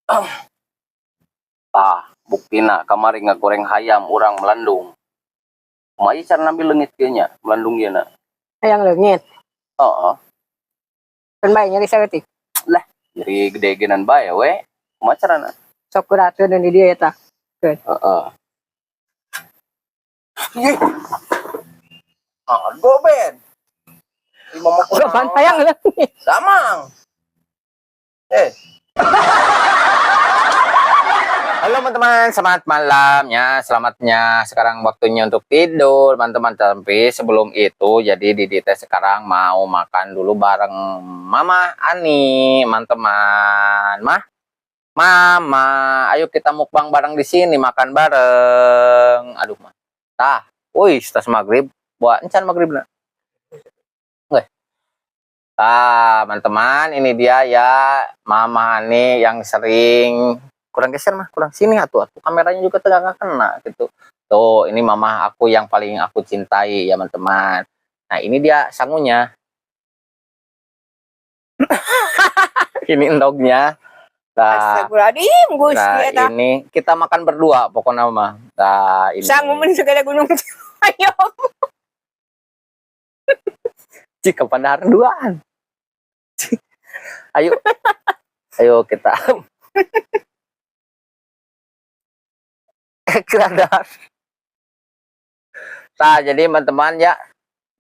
Tah, buktina kamari ngagoreng hayam urang melandung. Kumaha cara nambi leungit kieu nya, melandung ieu na? Hayang leungit. Heeh. Keun bae nyeri saeutik. Lah, nyeri gede-gedean bae we. Kumaha carana? Sok kurakeun di dieu eta. Keun. Heeh. Ih. Aduh, Ben. Lima mau Kapan hayang leungit? Damang. Eh. Halo teman-teman, selamat malam ya. Selamatnya sekarang waktunya untuk tidur teman-teman. Tapi sebelum itu, jadi Didi teh sekarang mau makan dulu bareng Mama Ani, teman-teman. Mah, Mama, ayo kita mukbang bareng di sini, makan bareng. Aduh, mah. Tah, wih, tas maghrib. Buat encan maghrib na. Nggak. Tah, teman-teman, ini dia ya Mama Ani yang sering kurang geser mah, kurang sini atuh, atuh kameranya juga tegak kena gitu. Tuh, ini mama aku yang paling aku cintai ya teman-teman. Nah, ini dia sangunya. Ini endognya. Nah, Astagfirullahaladzim, Gusti nah, eta. Ini kita makan berdua pokoknya mah. Nah, ini. Sangu mun segala gunung. Ayo. Cik, kepada duaan. Cik. Ayo. Ayo kita. Keadaan. Nah, jadi teman-teman ya,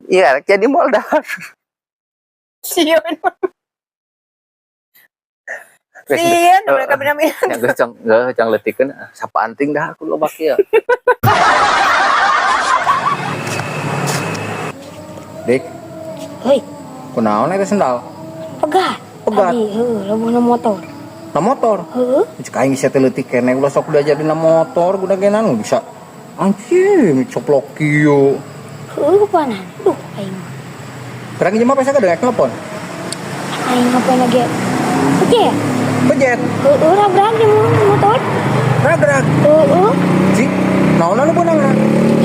iya jadi moldar. Sieun. Sieun mereka benar. Ya geus cang geus cang leutikeun sapa anting dah aku loba kieu. Dik. Hei. Kunaon eta sendal? Pegat. Pegat. Tadi heuh leuweung motor. Na motor? Heeh. Cek aing geus teh leutik keneh ulah sok diajar dina motor guna genan bisa anjing coplok kieu. Heuh kapanan. Duh aing. Terang jelema pesa kada telepon? Aing ngapain lagi? Pejet. Pejet. Heuh ragrag di motor. Ragrag. Heeh. Cik, naon anu beunangna?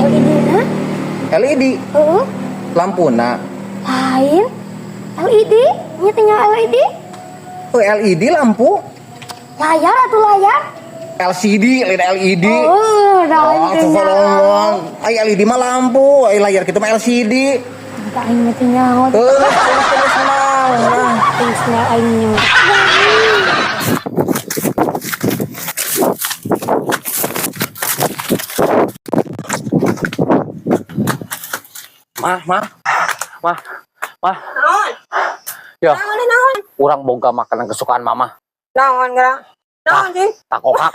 LED na. LED. Heeh. Lampuna. Lain. LED, nya tinggal LED. Oh, LED lampu. Layar atau layar? LCD, lain LED. Oh, lain Oh, ngomong. Ai LED mah lampu, ai layar kitu mah LCD. Entah aing mah teu nyaho. Heuh, terus naon. Aing sendal aing nyaho. Mah, mah. Mah. Mah. Naon? Ya. Naon naon? Urang boga makanan kesukaan mama. Naon geura? Naon sih? Takokak.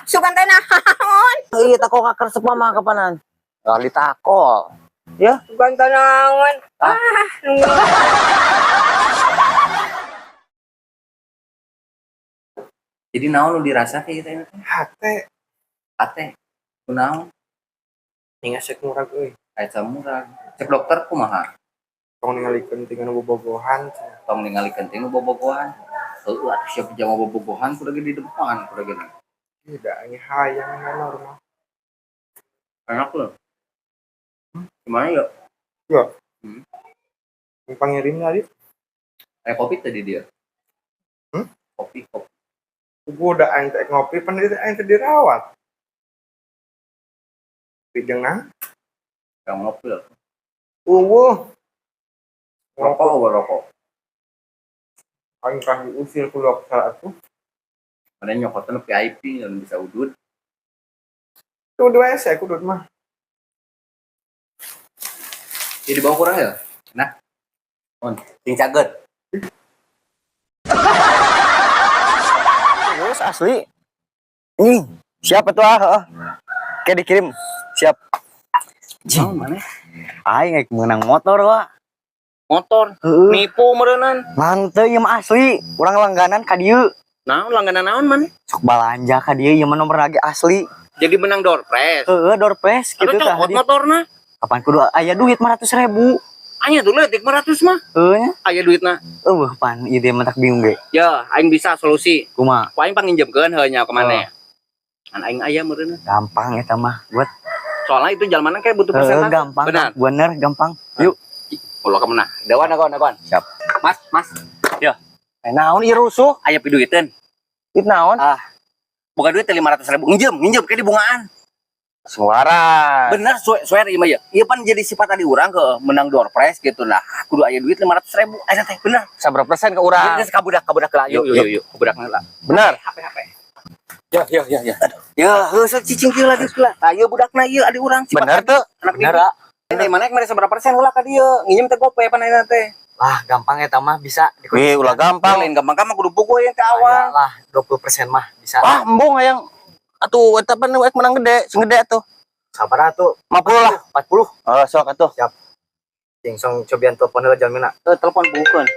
Sugan teh naon? Iya, takokak resep mama kapanan. Kali tako. Ya. Sugan teh naon? Ah. Ah, nunggu. Jadi naon lu dirasa kayak gitu ya? Hate. Hate. Kunaon? Ninga sek murag euy. Kayak murag. Cek dokter kumaha? Tong ningalikeun ti nu bobogohan. Tong ningalikeun ti nu bobogohan. Heuh, atuh siap jama bobogohan kudu ge di depan kudu ge. Tidak, ini hayang mana rumah. Enak loh. Gimana ya? Ya. Yang pangirim tadi. Kopi tadi dia. Hmm? Kopi, kopi. Gua udah aing teh ngopi, pan dia aing teh dirawat. Kopi jeung Yang ngopi loh. Uwuh. Rokok apa rokok? Aing kan diusir ku dokter atuh. Mana nyokotan VIP yang bisa udut. Tuh dua saya kudut mah. Jadi bawa kurang ya? Nah. On, sing caget. Terus asli. Nih, siapa tuh ah? Kayak dikirim. Siap. Jing, mana? Aing rek meunang motor, Wak. Motor. Heeh. Nipu meureunan. Manteu ieu mah asli. Urang langganan ka dieu. Naon langganan naon maneh? Sok balanja ka dieu ieu mah nomor lagi asli. Jadi menang door prize. Heeh, door prize Atuh gitu tah. cokot motorna. Kapan kudu aya duit 500.000. Anya dulu letik 500 mah. Heuh nya. Aya duitna. Eueuh pan ieu teh mah tak bingung ge. Ya, aing bisa solusi. Kumaha? Ku aing panginjemkeun heuh nya ka maneh. Kan aing aya meureunna. Gampang eta mah buat. Soalnya itu jalmana kayak butuh Heeh, persentase. gampang. Benar. Bener, gampang. Yuk. Ulah ka mana? Dewan, dewan, dewan. Siap. Mas, mas. Ya. Naon ieu rusuh? Aya piduiteun. Duit naon? Ah. Boga duit 500.000. Nginjem ke di bungaan. Suara. Bener swear ieu mah ya. Ieu pan jadi sifat tadi urang ke menang door prize gitu nah. Kudu aya duit 500.000. Aya teh bener. Sabaraha persen ke urang? Geus ka budak lah. Yuk yuk yuk. Ka budak lah. Bener. HP HP. Ya ya ya ya. Ya, heuh sok cicing kieu lagi lah. Tah ieu budakna ieu adi urang. Sifat Bener tuh. Anak Bener. Bener. Mana mere sabaraha persen ulah ka dieu? Nginjem teh gope pan ayeuna teh. Lah, gampang eta mah bisa. Wih, ulah gampang. Lain gampang mah kudu buku yang ke awal. Lah, 20% mah bisa. Ah, embung hayang atuh eta pan rek menang gede, sing gede atuh. Sabar atuh. 50 lah. 40. Oh, sok atuh. Cing song cobian telepon heula jalmina. Eh, telepon bukan.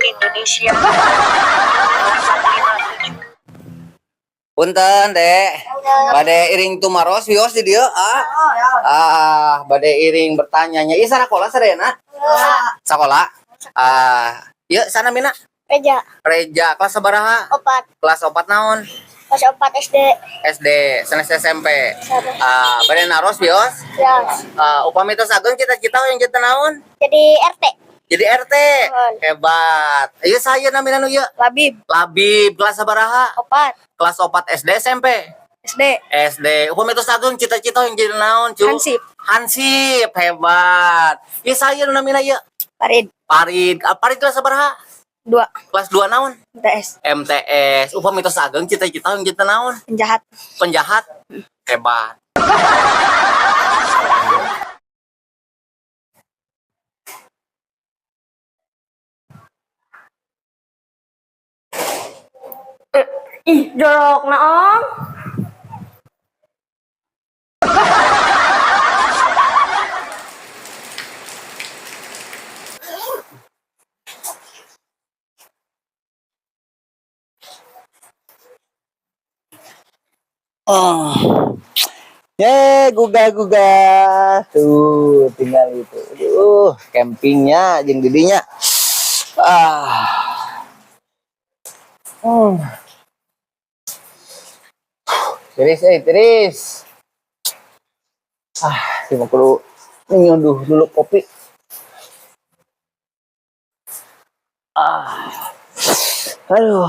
Indonesia. Punten, Dek. Bade iring tumaros wios di dieu, ah. Ah, bade iring bertanyanya. Ieu sakola sadayana? Sakola. Ah, ieu sana mina? Reja, Reja kelas sabaraha? 4, Kelas 4 naon? kelas 4 SD. SD, sanes SMP. Ah, bade naros wios? Ya, Ah, upami tos ageung cita-cita yang jadi naon? jadi RT. Jadi RT. Hebat. Ieu saya namina nu ieu? Labib, Labib kelas sabaraha? 4, Kelas 4 SD SMP. SD, SD. Upami tos ageung cita-cita yang jadi naon, cu? Hansip. Hansip, hebat. Ieu saya nu namina ieu? Farid, Parid. Ah, Parid kelas sabaraha? 2, Kelas 2 naon? MTS, MTS. Upami tos ageung cita-cita yang jadi naon? penjahat. Penjahat. Hebat. Ih, jorok na om. Oh. Ye, guga-guga. Tuh, tinggal itu. Aduh, campingnya jeung didinya. Ah. Tiris, tiris. Ah, cuma kudu nyuduh dulu kopi. Ah. Aduh.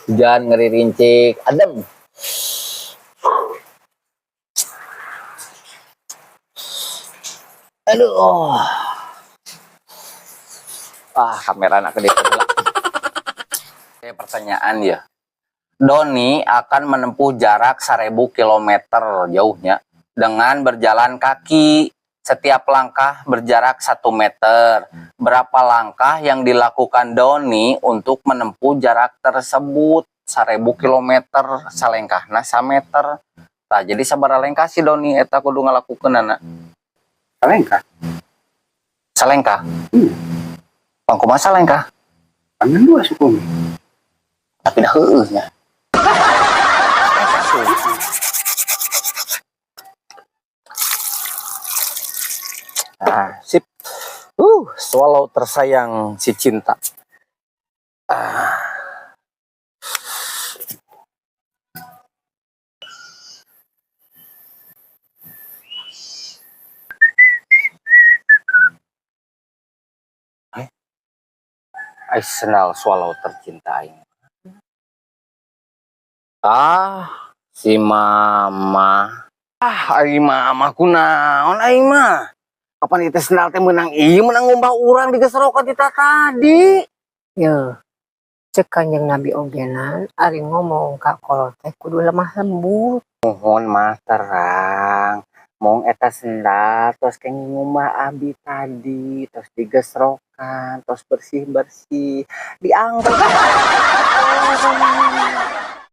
Hujan ngeri rincik, adem. Aduh. Ah, kamera nak gede. Oke, pertanyaan ya. Doni akan menempuh jarak 1000 kilometer jauhnya dengan berjalan kaki. Setiap langkah berjarak 1 meter. Berapa langkah yang dilakukan Doni untuk menempuh jarak tersebut? 1000 kilometer salengkahna sameter. Tah, jadi sabaraha lengkah si Doni eta kudu ngalakukeunana? Salengkah. Salengkah? Pang kumaha salengkah? Pangan dua suku. Tapi dah heueuh nya. Ah, sip. Swallow tersayang si cinta. Ah. Ai sendal swallow tercinta aing. Ah, si mama. Ah, ai mama kunaon aing mah. Kapan itu sendal teh menang ieu menang ngumbah urang digeserokan kita tadi. Ye. Cek Kanjeng Nabi ogenan ari ngomong ka kolot teh kudu lemah lembut. Mohon mah terang. Mong eta sendal tos kenging ngumbah abi tadi, tos digesrokan, tos bersih-bersih, diangkat.